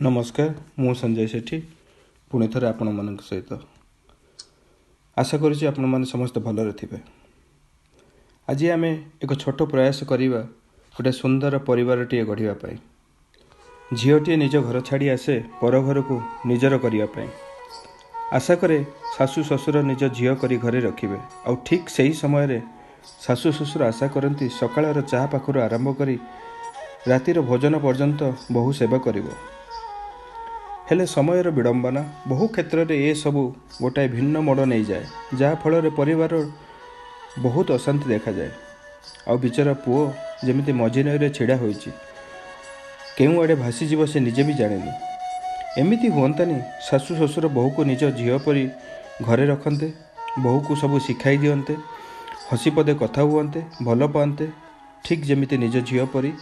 ନମସ୍କାର, ମୁଁ ସଞ୍ଜୟ ସେଠୀ ପୁଣି ଥରେ ଆପଣମାନଙ୍କ ସହିତ। ଆଶା କରୁଛି ଆପଣମାନେ ସମସ୍ତେ ଭଲରେ ଥିବେ। ଆଜି ଆମେ ଏକ ଛୋଟ ପ୍ରୟାସ କରିବା ଗୋଟେ ସୁନ୍ଦର ପରିବାରଟିଏ ଗଢ଼ିବା ପାଇଁ। ଝିଅଟିଏ ନିଜ ଘର ଛାଡ଼ି ଆସେ ପର ଘରକୁ ନିଜର କରିବା ପାଇଁ। ଆଶା କରେ ଶାଶୁ ଶ୍ୱଶୁର ନିଜ ଝିଅ କରି ଘରେ ରଖିବେ। ଆଉ ଠିକ୍ ସେହି ସମୟରେ ଶାଶୁ ଶ୍ୱଶୁର ଆଶା କରନ୍ତି ସକାଳର ଚାହା ପାଖରୁ ଆରମ୍ଭ କରି ରାତିର ଭୋଜନ ପର୍ଯ୍ୟନ୍ତ ବହୁ ସେବା କରିବ। ହେଲେ ସମୟର ବିଡ଼ମ୍ବନା, ବହୁ କ୍ଷେତ୍ରରେ ଏସବୁ ଗୋଟାଏ ଭିନ୍ନ ମୋଡ଼ ନେଇଯାଏ, ଯାହାଫଳରେ ପରିବାର ବହୁତ ଅଶାନ୍ତି ଦେଖାଯାଏ। ଆଉ ବିଚରା ପୁଅ ଯେମିତି ମଝି ନଈରେ ଛିଡ଼ା ହୋଇଛି, କେଉଁଆଡ଼େ ଭାସିଯିବ ସେ ନିଜେ ବି ଜାଣେନି। ଏମିତି ହୁଅନ୍ତାନି ଶାଶୁ ଶ୍ୱଶୁର ବୋହୂକୁ ନିଜ ଝିଅ ପରି ଘରେ ରଖନ୍ତେ, ବୋହୂକୁ ସବୁ ଶିଖାଇ ଦିଅନ୍ତେ, ହସି ପଦେ କଥା ହୁଅନ୍ତେ, ଭଲ ପାଆନ୍ତେ ଠିକ୍ ଯେମିତି ନିଜ ଝିଅ ପରି।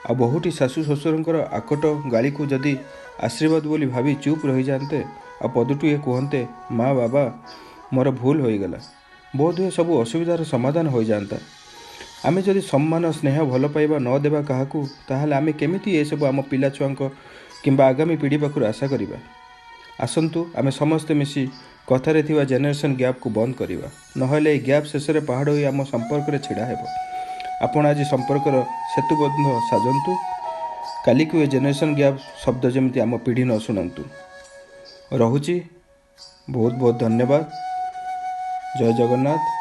ଆଉ ବୋହୂଟି ଶାଶୁ ଶ୍ୱଶୁରଙ୍କର ଆକଟ ଗାଳିକୁ ଯଦି ଆଶୀର୍ବାଦ ବୋଲି ଭାବି ଚୁପ୍ ରହିଯାଆନ୍ତେ ଆଉ ପଦୁଟିଏ କୁହନ୍ତେ, ମା ବାବା, ମୋର ଭୁଲ ହୋଇଗଲା, ବୋଧହୁଏ ସବୁ ଅସୁବିଧାର ସମାଧାନ ହୋଇଯାଆନ୍ତା। ଆମେ ଯଦି ସମ୍ମାନ, ସ୍ନେହ, ଭଲ ପାଇବା ନ ଦେବା କାହାକୁ, ତାହେଲେ ଆମେ କେମିତି ଏସବୁ ଆମ ପିଲା ଛୁଆଙ୍କ କିମ୍ବା ଆଗାମୀ ପିଢ଼ି ପାଖରୁ ଆଶା କରିବା? ଆସନ୍ତୁ ଆମେ ସମସ୍ତେ ମିଶି କଥାରେ ଥିବା ଜେନେରେସନ୍ ଗ୍ୟାପ୍କୁ ବନ୍ଦ କରିବା। ନହେଲେ ଏହି ଗ୍ୟାପ୍ ଶେଷରେ ପାହାଡ଼ ହୋଇ ଆମ ସମ୍ପର୍କରେ ଛିଡ଼ା ହେବ। ଆପଣ ଆଜି ସମ୍ପର୍କର ସେତୁବନ୍ଧ ସାଜନ୍ତୁ, କାଲିକୁ ଏ ଜେନେରେସନ୍ ଗ୍ୟାପ୍ ଶବ୍ଦ ଯେମିତି ଆମ ପିଢ଼ି ନ ଶୁଣନ୍ତୁ। ରହୁଛି, ବହୁତ ବହୁତ ଧନ୍ୟବାଦ। ଜୟ ଜଗନ୍ନାଥ।